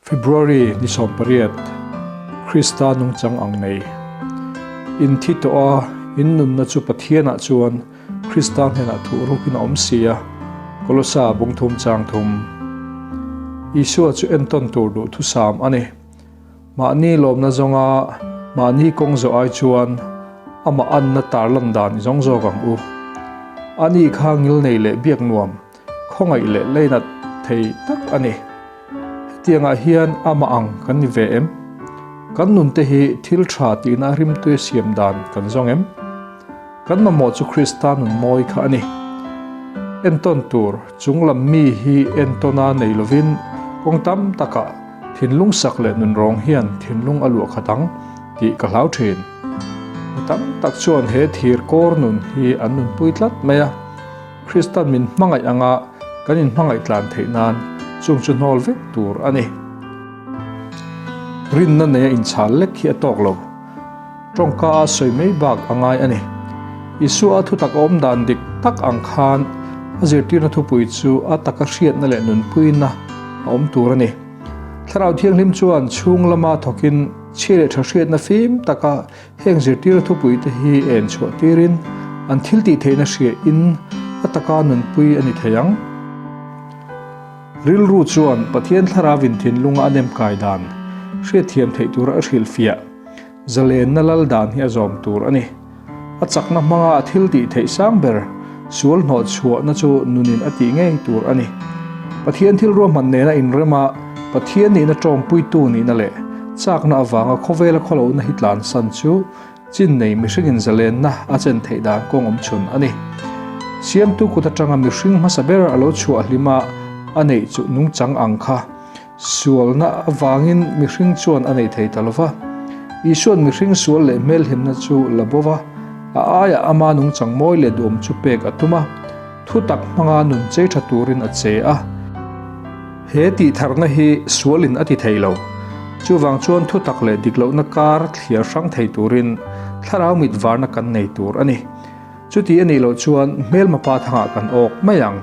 February ni 18, Krista nungchang ang nei. In thi tawh a, in nunna chu Pathianah chuan Krista hnenah thuh rukin a awm si a, Kolosa bung thum chang thum. Isua chu entawn tur duhthusam a ni. Mahni lawmna zawnga mahni kawng zawh ai chuan amah anna tarlan dan i zawng zawk ang u. Ani kha ngilnei leh biak nuam, khawngaih leh leinat thei tak a ni. Hetiangah hian amah ang kan ni ve em? Kan nunte hi thil tha tihna rimtui siam dan kan zawng em? Kan mamawh chu Krista nun mawi kha a ni. Entawn tur chunglam mi hi entawna nei lovin kawng tam takah thinlung sak leh nun rawng hian thinlung a luah khat ang tih ka hlau thin. Mi tam tak chuan he thir kawr nun hi an nunpui tlat mai a, Kristan min hmangaih anga kan inhmangaih tlan theih nan chung chu hnawl vek tur a ni. Rinna neia inchhal lek hi a tawk lo. Tawngka a sawi mai bak a ngai a ni. Isua a thutak a awm dan dik tak ang khan a zirtirna thupui chu a taka hriatna leh nunpuina a awm tur a ni. Thlarau Thianghlim chuan chhung lama thawkin chhia leh tha hriatna fim taka heng zirtirna thupui te hi en chhuah tirin an thil tih theihna hriain a taka nunpui a ni thei ang. Rilru chuan Pathian Thlarauin thinlunga a nemkai dan hriatthiam theih tura a hrilhfiah. Zalenna lal dan hi a zawm tur a ni. A chakna hmanga a thil tih theih sang ber, sual hnawh chhuahna chu nunin a tih ngei tur a ni. Pathian thil ruahman nena inrema Pathian nihna tawngpuitu nihna leh chakna avanga khawvela khawlohna hi tlansan chu chin nei mihringin zalenna a chen theih dan kawng awm chhun a ni. Siamtu kut atanga mihring hmasa ber a lo chhuah hlima a neih chu nungchang ang kha Sualna avangin mihring chuan a nei thei ta lo va. Isua'n mihring sual leh hmelhimna chu la bo va, a aiah ama nungchang mawi leh duhawm chu pek a tum a, thutak hmanga nun chei tha turin a che a. He tihtharna hi sualin a ti thei lo. Chuvang chuan thutak leh diklohna kar thliar hrang thei turin thlarau mit varna kan nei tur a ni. Chuti a nih loh chuan hmelma pa thangah kan awk mai ang.